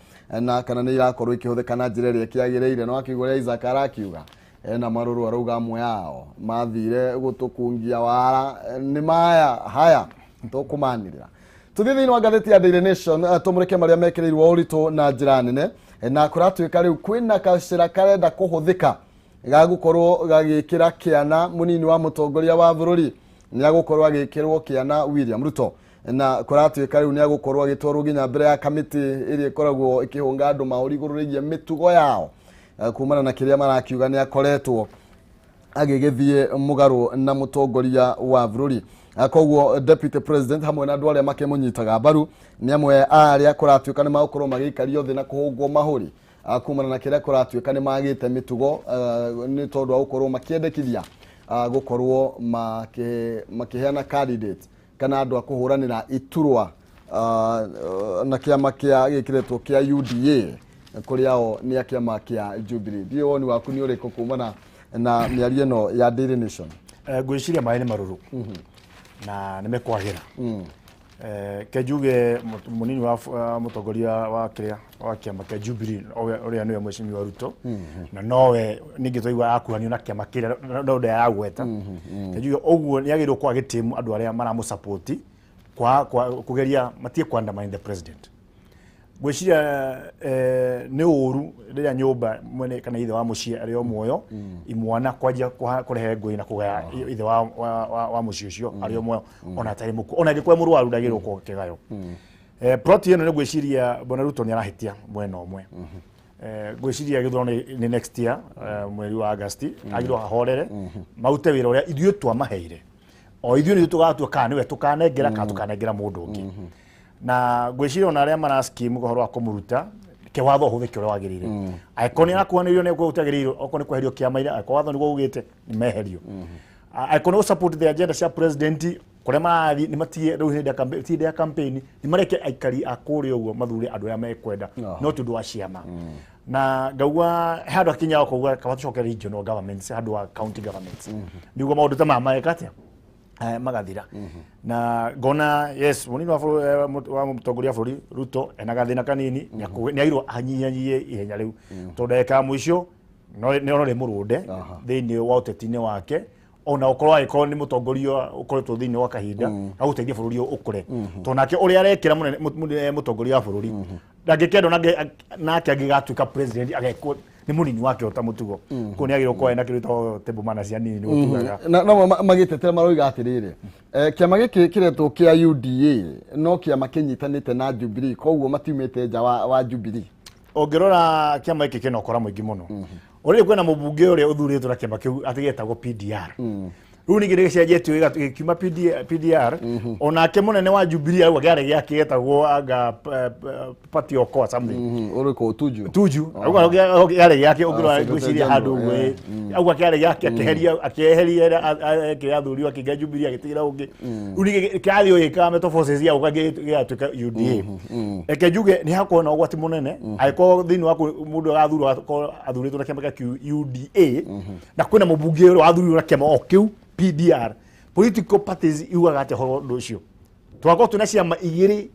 na kana nĩ irakorwo ikĩhũthĩka na njĩra ĩrĩa ĩkĩagĩrĩire. No akiuga ũrĩa Isaac arakiuga ena marũrũ, arauga amwe ao mathire gũtũkungia wara nĩ maya haya tũkũmanĩrĩra. Tũthiĩ thĩinĩ wa ngathĩti ya Daily Nation, tũmũrĩke marĩa mekĩrĩirwo ũritũ na njĩra nene, na kũratuĩka rĩu kwĩna gacĩra karenda kũhũthĩka gagũkorwo gagĩkĩra kĩana mũnini wa mũtongoria wa bũrũri. Nĩ agũkorwo agĩkĩrwo kĩana William Ruto, na kũratuĩka rĩu nĩ agũkorwo agĩtwarwo nginya mbere ya kamĩtĩ ĩrĩa ĩkoragwo ĩkĩhũnga andũ mahũri igũrũ rĩgiĩ mĩtugo yao, kumana na kĩrĩa marakiuga nĩ akoretwo agĩgĩthiĩ mũgarũ na mũtongoria wa bũrũri. Koguo deputy president hamwe na andũ arĩa makĩmũnyitaga mbaru nĩ amwe a arĩa kũratuĩka nĩ magũkorwo magĩikario thĩ na kũhũngwo mahũri, kumana na kĩrĩa kũratuĩka nĩ magĩte mĩtugo, nĩ tondũ wa gũkorwo makĩendekithia gũkorwo makĩheana candidate kana andũ a kũhũranĩra iturwa na kĩama kĩa gĩkĩrĩtwo kĩa UDA, kũrĩa o nĩ a kĩama kĩa Jubilee. Ndiũĩ woni waku nĩ ũrĩkũ kumana na mĩario ĩno ya Daily Nation? Ngwĩciria maĩ nĩ marũrũ na nĩ mekwagĩra. Ke njuge mũnini wa mũtongoria wa kĩrĩa wa kĩama kĩa Jubilee ũrĩa nĩwe Mheshimiwa Ruto, na nowe ningĩ twaigua akuhanio na kĩama kĩrĩa no ndayagweta, ke njuge ũguo nĩ agĩrĩirwo kwaga gĩtĩmu andũ arĩa maramũsupport kwa kũgeria matige ku undermine the president. Ngwĩciria nĩ ũru rĩrĩa nyũmba mwene kana ithe wa mũciĩ arĩ o muoyo imwana kwanjia kũrehe ngũĩ na kũgaya ithe wa mũciĩ ũcio arĩ o muoyo, ona atarĩ mũkuũ, ona angĩkorwo e mũrwaru ndagĩrĩirwo gũkorwo kĩgayo. Plot ĩno nĩ ngwĩciria bwana Ruto nĩ arahĩtia mwena ũmwe. Ngwĩciria gĩthurano nĩ next year, mweri wa August. Agĩrĩirwo ahorere marute wĩra ũrĩa ithuĩ twamaheire, o ithuĩ nĩ tũgatua kana nĩwe tũkanengera kana tũkanengera mũndũ ũngĩ. Na ngwĩciria ona arĩa mara scheme ũhoro wa kũmũruta, ke watho ũhũthĩke ũrĩa wagĩrĩire. Angĩkorwo nĩ arakuhanĩrĩrio nĩ gũtagĩrĩirwo, okorwo nĩ kweherio kĩama-inĩ, angĩkorwo watho nĩguo ugĩte, nĩ meherio. Angĩkorwo nĩ gũ support the agenda cia president kũrĩa marathiĩ, nĩ matige rĩu hĩndĩ ya campaign, ti hĩndĩ ya campaign, nĩ mareke aikari a kũrĩa ũguo mathure andũ arĩa mekwenda, no ti ũndũ wa ciama. Na ngauga he handũ hakinyaga kuga kaba tũcoke regional governments handũ wa county governments, nĩguo maũndũ ta maya mareka atĩa, magathira. Na ngona yes, mũnini wa wa mũtongoria wa bũrũri Ruto ena gathĩna kanini, nĩ agĩrĩirwo anyihanyihie ihenya rĩu, tondũ ndagĩka ya mũico no no rĩ mũrũnde thĩinĩ wa ũteti-inĩ wake, ona ũkorwo angĩkorwo nĩ mũtongoria ũkoretwo thĩinĩ wa kahinda ga gũteithia bũrũri ũyũ ũkũre, tondũ nake ũrĩa arekĩra mũnene mũtongoria wa bũrũri ndangĩkendwo nake angĩgatuĩka president agekwo nĩ mũnini wake ota mũtugo. Koguo nĩ agĩrĩirwo gũkorwo ena kĩndũ gĩtagwo table manners cia nini, nĩguo tugaga. Na no magĩtetera maroiga atĩrĩrĩ, kĩama gĩkĩ kĩretwo kĩa UDA no kĩama kĩnyitanĩte na Jubilee, koguo matiumĩte nja wa Jubilee. Ũngĩrora kĩama gĩkĩ kĩna ũkora mũingĩ mũno. Ũrĩ kwĩna mũmbunge ũrĩa ũthurĩtwo na kĩama kĩu atĩ gĩtagwo PDR. Rĩu ningĩ nĩ gĩcenjetio gĩkiuma PDR onake mũnene wa Jubilee arauga kĩarĩ gĩake gĩtagwo anga Party Okoa something. Ũrĩkũ Tuju? Tuju auga kĩarĩ gĩake ũngĩrora ngwĩciria handũ ũguo auga kĩarĩ gĩake akĩheria akĩeheria kĩrĩa athurirwo akĩingĩra Jubilee agĩtigĩra ũngĩ. Rĩu ningĩ kĩrathiĩ ũgĩkaga metamorphosis ya gũka gĩgatuĩka UDA. Reke njuge nĩ hakorwo na ũgwati mũnene angĩkorwo thĩinĩ wa mũndũ agathurwo akorwo athurĩtwo na kĩama kĩa UDA na kwĩna mũmbunge ũrĩa wathurirwo na kĩama o kĩu PDR. Political parties iugaga atĩa ũhoro ũndũ ũcio? Twakorwo twĩna ciama igĩrĩ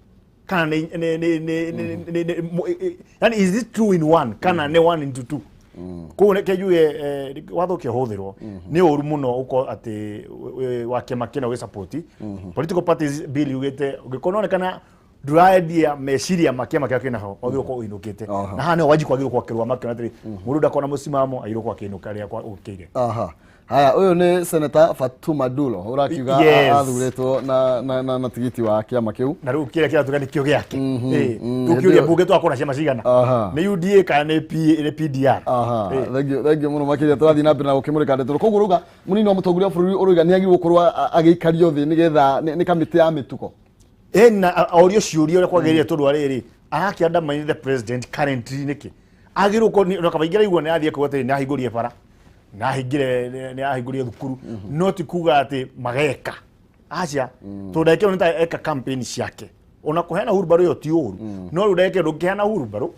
kana nĩ yani is it two in one kana nĩ one into two? Koguo reke njuge watho ũkĩhũthĩrwo nĩ ũru mũno ũkorwo atĩ wa kĩama kĩna ũgĩsupport political parties bill yugĩte ũngĩkorwo nĩwonekana ndũraendia meciria ma kĩama kĩrĩa kĩnaho wagĩrĩirwo gũkorwo ũinũkĩte. Na haha nĩho Wanjikũ agĩrĩirwo gũkorwo akĩrũgama akĩona atĩrĩ mũndũ ndakorwo na mũsimamo agĩrĩirwo gũkorwo akĩinũka rĩrĩa gũkĩire. Aha. Haya, ũyũ nĩ Senator Fatuma Dulo ũrakiuga athurĩtwo na tigiti wa kĩama kĩu. Na rĩu kĩrĩa kĩratuĩka nĩkĩo gĩake. Rĩu kĩũria mbunge twakorwo na ciama cigana? Nĩ UDA kana nĩ PDR? Thank you mũno makĩria tũrathiĩ na mbere na gũkĩmũrĩka ndeto. Koguo ũrauga mũnini wa mũtongoria wa bũrũri ũrauga nĩ agĩrĩirwo gũkorwo agĩikario thĩ nĩgetha nĩ kamĩtĩ ya mĩtugo. Na orio ciũria ũrĩa kwagĩrĩire tondũ wa rĩrĩ arakĩandamine the president currently nĩkĩ? Agĩrĩirwo gũkorwo na kabaingĩ araigua nĩ athiĩ kuga atĩrĩ nĩ ahingũrie bara nĩ ahingire nĩ ahingũrie thukuru no ti kuga atĩ mageka aca tondũ ndagĩka ĩyo nĩ ta eka campaign ciake ona kũheana hurumbarũ ĩyo ti ũru no rĩu ndagĩka ĩyo ndũngĩheana hurumbarũ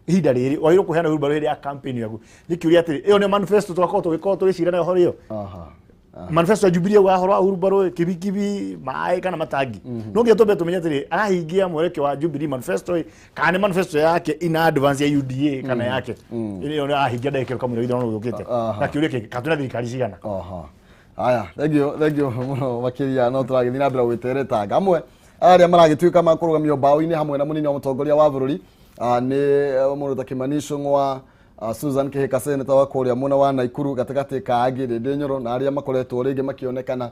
ihinda rĩrĩ wagĩrĩirwo kũheana hurumbarũ hĩndĩ ya campaign yaku. Nĩ kĩũria atĩrĩ ĩyo nĩyo manifesto tũgakorwo tũgĩkorwo tũgĩcira nayo ũhoro ĩyo manifesto ya Jubilee yaugaga ũhoro wa hurumbarũ kibikibi maĩ kana matangi no nginya twambe tũmenye atĩrĩ arahingia mwerekeo wa Jubilee manifesto kana nĩ manifesto yake ina advance ya UDA kana yake ĩyo nĩ arahingia ndagĩka ĩyo kamũira gĩthurano gĩũkĩte. Na kĩũria kĩngĩ kana twĩna thirikari cigana? Haya, thank you mũno makĩria no tũragĩthiĩ na mbere gwĩteretanga amwe arĩa maragĩtuĩka makũrũgamio mbaũ-inĩ hamwe na mũnini wa mũtongoria wa bũrũri nĩ mũndũ ta Kimani Ichung'wa, Susan Kihika senator wa kũrĩa mwena wa Naikuru gatagatĩ ka angĩ Ndindi Nyoro na arĩa makoretwo rĩngĩ makĩonekana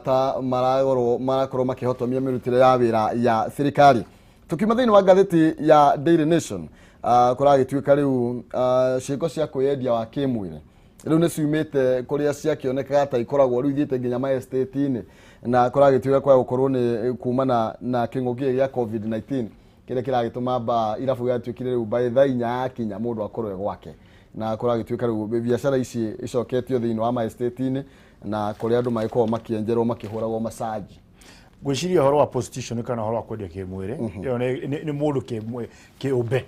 ta marakorwo makĩhotomia mĩrutĩre ya wĩra ya thirikari. Tukiuma thĩinĩ wa ngathĩti ya Daily Nation kũragĩtuĩka rĩu ciĩko cia kwĩyendia wa kĩmwĩrĩ rĩu nĩ ciumĩte kũrĩa ciakĩonekaga ta ikoragwo rĩu ithiĩte nginya ma estate-inĩ na kũragĩtuĩka kwa gũkorwo nĩ kumana na kĩng'ũki gĩa COVID-19 kĩrĩa kĩragĩtũma ba irabu gĩatuĩkire rĩu by thaa inya yakinya mũndũ akorwo e gwake na kũragĩtuĩka rĩu biacara ici icoketio thĩinĩ wa ma estate-inĩ na kũrĩa andũ magĩkoragwo makĩenjerwo makĩhũragwo macaji. Ngwĩciria ũhoro wa prostitution kana ũhoro wa kwendia kĩmwĩrĩ ĩyo nĩ mũndũ kĩũmbe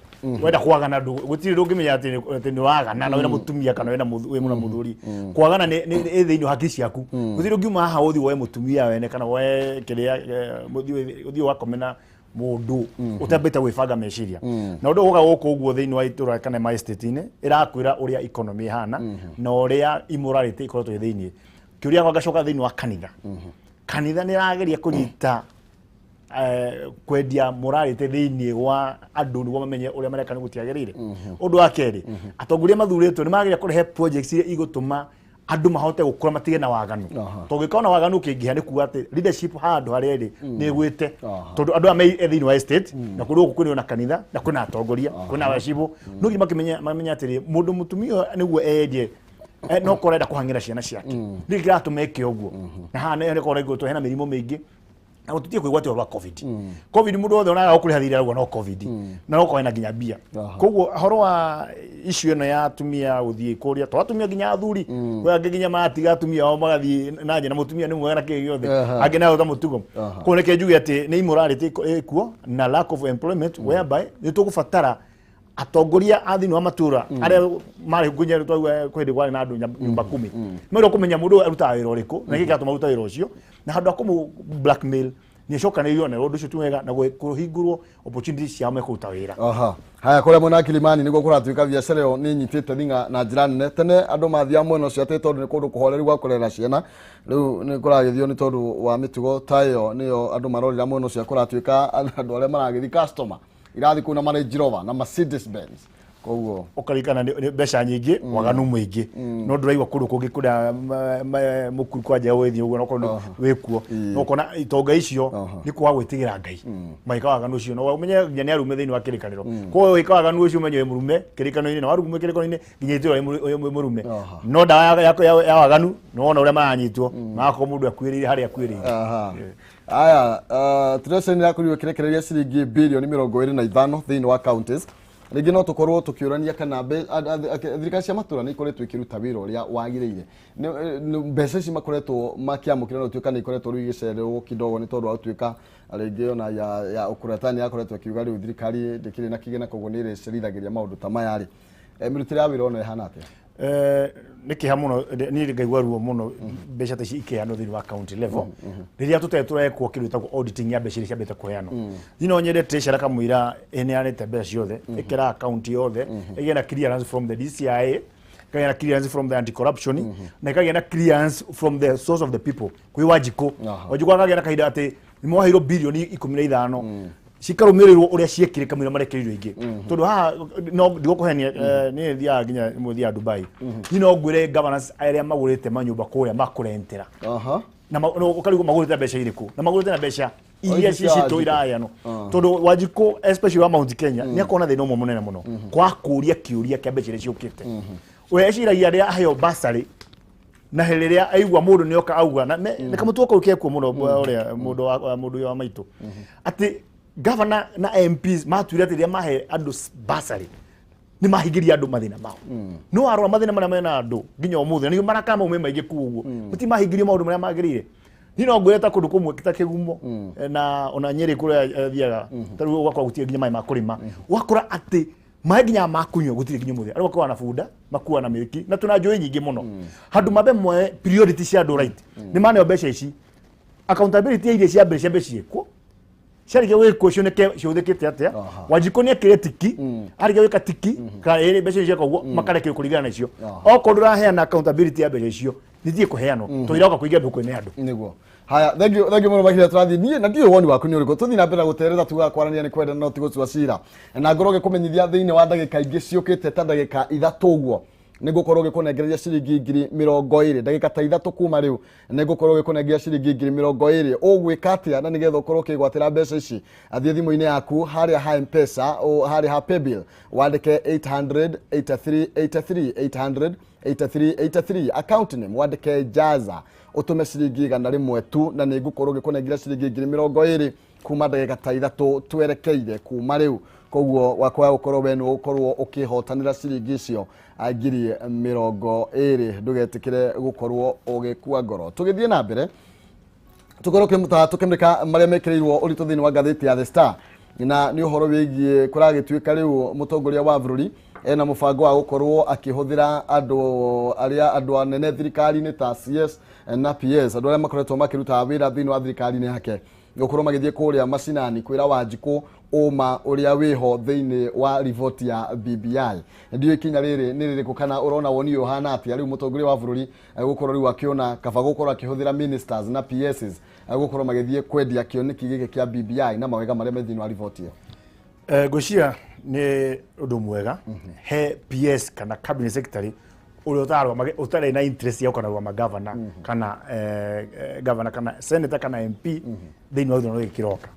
wenda kwagana gũtirĩ ndũngĩmenya atĩ nĩ wagana na wĩna mũtumia kana wĩna wĩ na mũthuri. Kwagana nĩ ĩ thĩinĩ wa hakiri ciaku. Gũtirĩ ũngiuma haha ũthiĩ woe mũtumia wene kana woe kĩrĩa ũthiĩ ũgakome na mũndũ ũtambĩte gwĩbanga meciria na ũndũ ũga gũkũ ũguo thĩinĩ wa itũra kana ma estate-inĩ ĩrakwĩra ũrĩa economy ĩhana na ũrĩa immorality ĩkoretwo ĩ thĩinĩ. Kĩũria gĩakwa ngacoka thĩinĩ wa kanitha. Kanitha nĩ ĩrageria kũnyita kwendia morality thĩinĩ wa andũ nĩguo mamenye ũrĩa mareka nĩ gũtiagĩrĩire. Ũndũ wa kerĩ, atongoria mathurĩtwo nĩ marageria kũrehe projects iria igũtũma andũ mahote gũkũra matige na waganu. Tondũ ũngĩkorwo na waganu ũkĩingĩha nĩ kuga atĩ leadership handũ harĩa ĩrĩ nĩ ĩgwĩte. Tondũ andũ aya me thĩinĩ wa estate na kũndũ gũkũ kwĩna kanitha na kwĩna atongoria kwĩna wacibũ no nginya mamenye atĩrĩ mũndũ mũtumia ũyũ nĩguo endie no korwo arenda kũhang'ĩra ciana ciake nĩkĩ kĩratũma eke ũguo na haha nĩ korwo hena mĩrimũ mĩingĩ na gũtũtie kwĩgwatĩra ũhoro wa COVID. COVID mũndũ wothe onaga gũkũrĩha thirĩ arauga no COVID na no korwo ena nginya mbia. Koguo ũhoro wa issue ĩno ya atumia gũthiĩ kũrĩa to atumia nginya athuri kwĩ angĩ nginya maratiga atumia ao magathiĩ na nja na mũtumia nĩ mwega na kĩĩ gĩothe angĩ nayo ta mũtugo. Koguo reke njuge atĩ nĩ immorality ĩkuo na lack of employment whereby nĩ tũgũbatara atongoria a thĩinĩ wa matũra arĩa marĩ nginya kwĩ hĩndĩ kwarĩ na andũ nyumba kumi merwo kũmenya mũndũ ũyũ arutaga wĩra ũrĩkũ na nĩkĩ kĩratũma arute wĩra ũcio na handũ ha kũmũ blackmail nĩ acokanĩrĩrio na ũndũ ũcio ti wega na kũhingũrwo opportunities ciao mekũruta wĩra. Haya, kũrĩa mwena wa Kilimani nĩguo kũratuĩka biacara ĩyo nĩ ĩnyitĩte thing'a na njĩra nene. Tene andũ mathiaga mwena ũcio atĩ tondũ nĩ kũndũ kũhoreru gwa kũrera ciana, rĩu nĩ kũragĩthio nĩ tondũ wa mĩtugo ta ĩyo nĩyo andũ marorĩra mwena ũcio. Kũratuĩka andũ arĩa maragĩthiĩ customer irathiĩ kũu na ma Range Rover na Mercedes Benz. Koguo Ũkaririkana nĩ mbeca nyingĩ, waganu mũingĩ, no ndũraigua kũndũ kũngĩ kũrĩa mũkuru kwanja gwĩthiĩ ũguo nokorwo wĩkuo no ũkona itonga icio nĩ kwaga gwĩtigĩra Ngai magĩka waganu ũcio, no ũmenye nginya nĩ arume thĩinĩ wa kĩrĩkanĩro. Koguo wĩka waganu ũcio ũmenye wĩ mũrume kĩrĩkanĩro-inĩ, na warume kĩrĩkanĩro-inĩ nginya itũra wĩ mũrume. No ndawa ya waganu nĩ wona ũrĩa maranyitwo magakorwo mũndũ akuĩrĩire harĩa akuĩrĩire. Aya, Treasury nĩ yakorirwo ĩkĩrekereria ciringi birioni 25 thĩinĩ wa counties. Rĩngĩ no tũkorwo tũkĩũrania kana thirikari cia matũra nĩ ikoretwo ikĩruta wĩra ũrĩa wagĩrĩire. Mbeca ici makoretwo makĩamũkĩra no tuĩka nĩ ikoretwo rĩu igĩcererwo kidogo nĩ tondũ wa gũtuĩka rĩngĩ ona ya Ukur Yatani yakoretwo ĩkiuga rĩu thirikari ndĩkĩrĩ na kĩgĩna, koguo nĩ ĩrĩcerithagĩria maũndũ ta maya rĩ. Mĩrutĩre ya wĩra ona ĩhana atĩa? Nĩ kĩeha mũno, niĩ ngaigua ruo mũno mbeca ta ici ikĩheanwo thĩinĩ wa county level rĩrĩa tũtarĩ tũrekwo kĩndũ gĩtagwo auditing ya mbeca iria ciambĩte kũheanwo. Niĩ no nyende Treasurer kamũira ĩneanĩte mbeca ciothe, ĩkĩra account yothe, ĩgĩe na clearance from the DCIA, ĩkagĩa na clearance from the anti corruption, na ĩkagĩa na clearance from the source of the people, kwĩ Wanjikũ. Wanjikũ akagĩa na kahinda atĩ nĩ mwaheirwo birioni 15 cikarũmĩrĩrwo ũrĩa ciekire kamũira marekereirio ingĩ, tondũ haha no ndigũkũhenia, niĩ thiaga nginya rĩmwe thiaga Dubai. Niĩ no ngwĩre governors arĩa magũrĩte manyũmba kũrĩa makũrentera na no ũkarigwo magũrĩte mbeca irĩkũ, na magũrĩte na mbeca iria ici cia cicitũ Wanjikũ. iraheanwo, tondũ Wanjikũ especially wa Mount Kenya nĩ akorwo na thĩna ũmwe mũnene mũno kwa kũria kĩũria kĩa mbeca iria ciũkĩte. We eciragia arĩa aheo basarĩ na rĩrĩa aigua mũndũ nĩ oka auga na nĩ kamũtugo kau kekuo mũno ũrĩa mũndũ wa mũndũ ũyũ wa maitũ atĩ governor na MPs matuire atĩ rĩrĩa mahe andũ basarĩ nĩ mahingĩria andũ mathĩna mao. No warora mathĩna marĩa mena andũ nginya ũmũthĩ na nĩguo marakara mau me maingĩ kuo ũguo, gũtirĩ mahingĩrio maũndũ marĩa magĩrĩire. Niĩ no ngwĩre ta kũndũ kũmwe ta Kĩgumo, na ona Nyĩrĩ kũrĩa, thiaga ta rĩu ũgakora gũtirĩ nginya maĩ ma kũrĩma, ũgakora atĩ maĩ nginya ma kũnyua gũtirĩ nginya ũmũthĩ. Arĩa makuaga na bunda, makuaga na mĩriki, na tũna njũĩ nyingĩ mũno. Handũ mambe moe priority cia andũ right, nĩ maneo mbeca ici, accountability ya iria cia mbere ciambe ciĩkwo, ciarĩkia gwĩkwo cioneke cihũthĩkĩte atĩa. Wanjikũ nĩ ekĩre tiki, arĩkia gwĩka tiki kana ĩrĩ mbeca icio cieka ũguo makarekerio kũringana na icio. Okorwo ndũraheana accountability ya mbeca icio, nĩthiĩ kũheanwo tondũ iroka kũingĩra mĩhuko-inĩ ya andũ. Niguo. Haya, thank you, thank you mũno makĩria. Tũrathiĩ niĩ na ndiũĩ woni waku nĩ ũrĩkũ. Tũthiĩ na mbere na gũterera, tugaga kwaranĩria nĩ kwendana no ti gũcua cira, na ngorwo ngĩkũmenyithia thĩinĩ wa ndagĩka ingĩ ciũkĩte ta ndagĩka 3 ũguo nĩ ngũkorwo ngĩkũnengereria ciringi 20,000. Ndagĩka ta 3 kuma rĩu nĩ ngũkorwo ngĩkũnengeria ciringi 20,000. Ũgwĩka atĩa na nĩgetha ũkorwo ũkĩgwatĩra mbeca ici? Athiĩ thimũ-inĩ yaku harĩa ha Mpesa, harĩa ha paybill, wandĩke 883 83, 800 83 83, account name wandĩke Jaza, ũtũme ciringi 100 tu, na nĩ ngũkorwo ngĩkũnengera ciringi 20,000 kuma ndagĩka ta 3 twerekeire kuma rĩu. Koguo wakwa gũkorwo we nĩ ũgũkorwo ũkĩhotanĩra ciringi icio 20,000. Ndũgetĩkĩre gũkorwo ũgĩkua ngoro. Tũgĩthiĩ na mbere tũkorwo tũkĩmũrĩka marĩa mekĩrĩirwo ũritũ thĩinĩ wa ngathĩti ya The Star, na nĩ ũhoro wĩgiĩ kũragĩtuĩka rĩu mũtongoria wa bũrũri ena mũbango wa gũkorwo akĩhũthĩra andũ arĩa andũ anene thirikari-inĩ ta CS na PS, andũ arĩa makoretwo makĩruta wĩra thĩinĩ wa thirikari-inĩ yake, gũkorwo magĩthiĩ kũrĩa macinani kwĩra Wanjikũ ũma ũrĩa wĩho thĩinĩ wa riboti ya BBI. Ndiũĩ ikinya rĩrĩ nĩ rĩrĩkũ kana ũrona woni ũyũ ũhana atĩa rĩu mũtongoria wa bũrũri gũkorwo rĩu akĩona kaba gũkorwo akĩhũthĩra ministers na PSs gũkorwo magĩthiĩ kwendia kĩoneki gĩkĩ kĩa BBI na mawega marĩa me thĩinĩ wa riboti ĩyo? Ngwĩciria nĩ ũndũ mwega he PS kana cabinet secretary ũrĩa ũtararũgama, ũtarĩ na interest ya gũkanarũgama governor kana governor kana senator kana MP thĩinĩ wa gĩthurano gĩkĩ kĩroka.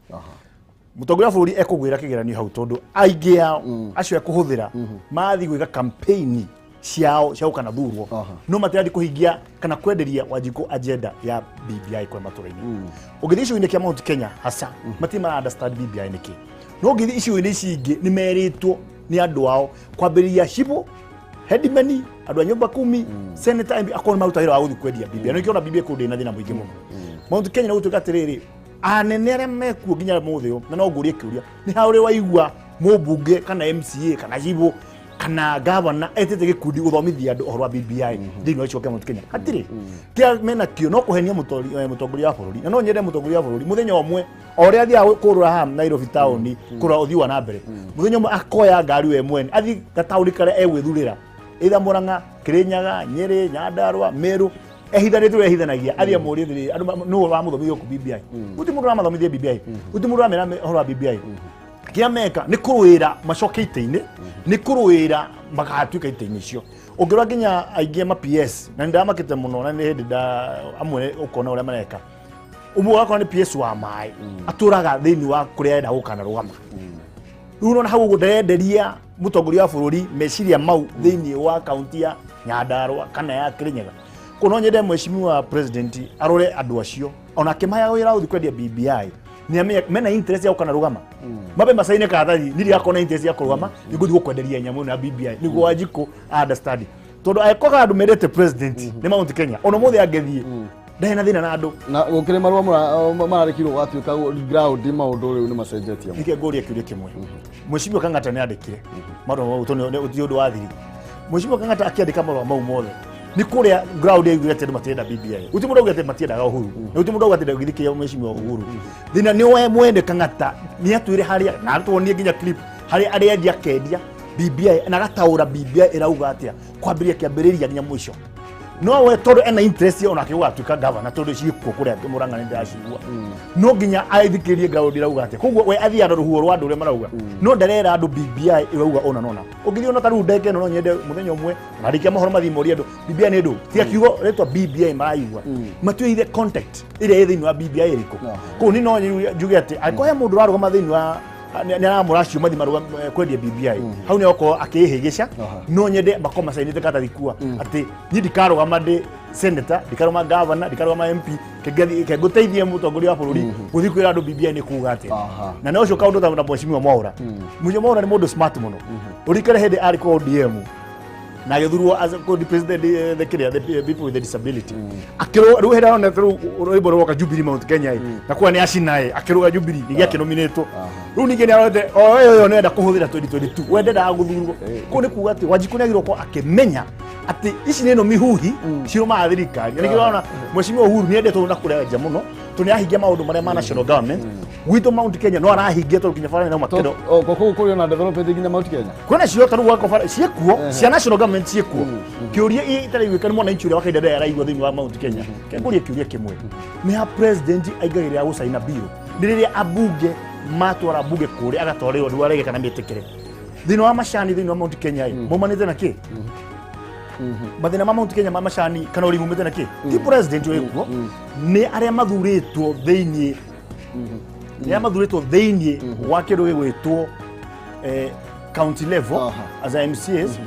Mũtongoria wa bũrũri ekũgwĩra kĩgeranio hau, tondũ aingĩ ao acio ekũhũthĩra mathiĩ gwĩka campaign ciao cia gũkana thurwo, no matirathiĩ kũhingia kana kwenderia Wanjikũ agenda ya BBI kũrĩa matũra-inĩ. Ũngĩthiĩ gĩcigo-inĩ kĩa Mount Kenya hasa, matirĩ mara understand BBI nĩkĩ, no ũngĩthiĩ icigo-inĩ ici ingĩ nĩ merĩtwo nĩ andũ ao kwambĩrĩria cibũ, headmen, andũ a nyũmba kumi, senator, MP, akorwo nĩ maruta wĩra wa gũthiĩ kwendia BBI. Nĩ kĩona BBI kũndũ ĩna thĩna mũingĩ mũno Mount Kenya, nĩ gũtuĩka atĩrĩrĩ, anene arĩa mekuo nginya mũthĩ ũyũ, na no ngũrie kĩũria, nĩ ha ũrĩ waigua mũmbunge kana MCA kana cibũ kana gavana etĩte gĩkundi gũthomithia andũ ũhoro wa BBI thĩinĩ wa gĩcigo kĩa Mount Kenya? Hatirĩ. Kĩrĩa mena kĩo no kũhenia mũtongoria wa bũrũri, na no nyende mũtongoria wa bũrũri mũthenya ũmwe o ũrĩa athiaga kũrũra haha Nairobi taũni kũrora ũthiĩ wa na mbere, mũthenya ũmwe akoya ngari we mwene athiĩ gataũni karĩa egwĩthurĩra, either Murang'a, Kirinyaga, Nyĩrĩ, Nyandarua, Meru, ehithanĩte ũrĩa ehithanagia, athiĩ amũrie atĩrĩrĩ, andũ nũũ wamũthomithia gũkũ BBI? Gũtirĩ mũndũ ũramathomithia BBI, gũtirĩ mũndũ ũramera ũhoro wa BBI. Kĩrĩa meka nĩ kũrũĩra macoke itĩ-inĩ, nĩ kũrũĩra magatuĩka itĩ-inĩ icio. Ũngĩrora nginya aingĩ a ma PS, na nĩ ndamakĩte mũno, na nĩ hĩndĩ nda amwe ũkona ũrĩa mareka. Ũmwe ũgakora nĩ PS wa maĩ, atũraga thĩinĩ wa kũrĩa arenda gũkanarũgama. Rĩu ũrona hau ũguo nderenderia mũtongoria wa bũrũri meciria mau thĩinĩ wa kaunti ya Nyandarua kana ya Kirinyaga. Koguo no nyende mheshimiwa president arore andũ acio ona akĩmaheaga wĩra wa gũthiĩ kwendia BBI, nĩ amenye mena interest ya gũkana rũgama, mabe macaine karatathi ndirĩ na interest ya kũrũgama, nĩngũthiĩ gũkwenderia nyamũ ĩno ya BBI nĩguo Wanjikũ understand, tondũ angĩkorwo andũ mendete president nĩ Mount Kenya, ona ũmũthĩ angĩthiĩ ndarĩ na thĩna na andũ. Na gũkĩrĩ marũa mararĩkirwo gwatuĩka ground maũndũ rĩu nĩ macenjetie mũno. Nike ngũria kĩũria kĩmwe. Mheshimiwa Kang'ata nĩ andĩkire marũa mau, tondũ ti ũndũ wa thiri. Mheshimiwa Kang'ata akĩandĩka marũa mau mothe nĩ kũrĩa ground yaiguire atĩ andũ matirenda BBI. Gũtirĩ mũndũ augire atĩ matiendaga Uhuru, na gũtirĩ mũndũ auga atĩ ndagĩthikĩria mheshimiwa Uhuru. Thĩna nĩ we mwene Kang'ata nĩ atwĩre harĩa na tuonie nginya clip harĩa arendia akendia BBI na agataũra BBI ĩrauga atĩa kwambĩrĩria kĩambĩrĩria nginya mũico. No we tondũ ena interest onake gũgatuĩka gavana, tondũ ciĩkuo kũrĩa Mũrang'a nĩ ndĩracigua, no nginya athikĩrĩrie ground ĩrauga atĩa. Koguo we athiaga na rũhuho rwa andũ ũrĩa marauga, no ndarera andũ BBI ĩrauga ũna nona. Ũngĩthiĩ ona ta rĩu ndeke ĩno, no nyende mũthenya ũmwe marĩkia mohoro mathiĩ morie andũ BBI nĩ ndũ tiga kiugo rĩtwa BBI maraigua, matuĩire contact ĩrĩa ĩ thĩinĩ wa BBI ĩrĩkũ. Kũu ni no njuge atĩ angĩkorwo he mũndũ ũrarũgama thĩinĩ wa nĩ aramũra acio mathi marũgame kwendia BBI, hau nĩ okorwo akĩhĩgĩca. No nyende makorwo macainĩte karatathi kua atĩ niĩ ndikarũgama ndĩ senator, ndikarũgama governor, ndikarũgama MP, kengũteithie mũtongoria wa bũrũri gũthiĩ kwĩra andũ BBI nĩ kuga atĩa. Na no ũcio kaũndũ ta na mheshimiwa Mwaũra. Mheshimiwa Mwaũra nĩ mũndũ smart mũno. Ũrikare hĩndĩ arĩ kwa ODM na agĩthurwo as a president, the kĩrĩa, the people with the disability, akĩrwo rĩu hĩndĩ arona rĩu rwĩmbo rwoka Jubilee Mount Kenya ĩ, na kuga nĩ acinaĩ akĩrũga Jubilee ningĩ akĩnominĩtwo. Rĩu ningĩ nĩ arorete o ĩyo ĩyo nĩenda kũhũthĩra 2022, we ndendaga gũthurwo. Kũu nĩ kuga atĩ Wanjikũ nĩ agĩrĩirwo gũkorwo akĩmenya atĩ ici nĩ ĩno mihuhi cirũmaga thirikari. Na nĩkĩo ũrona mheshimiwa Uhuru nĩ endetwo na kũrĩa nja mũno, tondũ nĩ arahingia maũndũ marĩa ma national government. Gwitũ Mount Kenya no arahingia, tondũ nginya bara no makĩro. Kũu kũrĩ ona development nginya Mount Kenya. Kwĩna cio tarĩu gwakwa bara ciĩkuo cia national government ciĩkuo. Kĩũria ĩtarĩ nĩ mwananchi ũrĩa wa kawaida ndĩrĩa araigua thĩinĩ wa Mount Kenya, kengũrie kĩũria kĩmwe: nĩ ha president aingagĩrĩra gũcaina bill? Nĩ rĩrĩa ambunge matwara bunge kũrĩa agatwarĩrwo nĩguo arege kana mĩtĩkĩre. Thĩinĩ wa macani thĩinĩ wa Mount Kenya ĩ maumanĩte na kĩ? Mathĩna ma Mount Kenya ma macani kana ũrĩmi umĩte na kĩ? Ti president wĩkuo, nĩ arĩa mathurĩtwo thĩinĩ, nĩ arĩa mathurĩtwo thĩinĩ wa kĩndũ gĩgwĩtwo county level as a MCAs,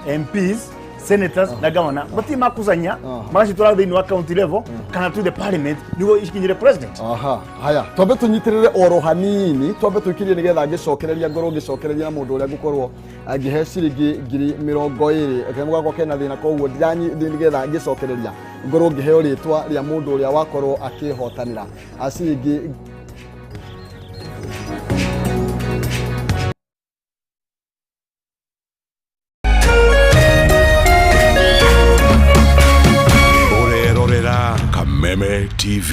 MPs, senators na governor. Matirĩ makusanya magacitwara thĩinĩ wa county level kana to the parliament nĩguo ikinyĩre president. Aha, haya, twambe tũnyitĩrĩre oro hanini, twambe tũikirie nĩgetha ngĩcokereria ngorwo ngĩcokereria na mũndũ ũrĩa ngũkorwo ngĩhe ciringi 20,000. Kanyamũ gakwa kena thĩna, koguo nĩgetha ngĩcokereria ngorwo ngĩheo rĩtwa rĩa mũndũ ũrĩa wakorwo akĩhotanĩra ciringi. Ũrerorera Kameme TV.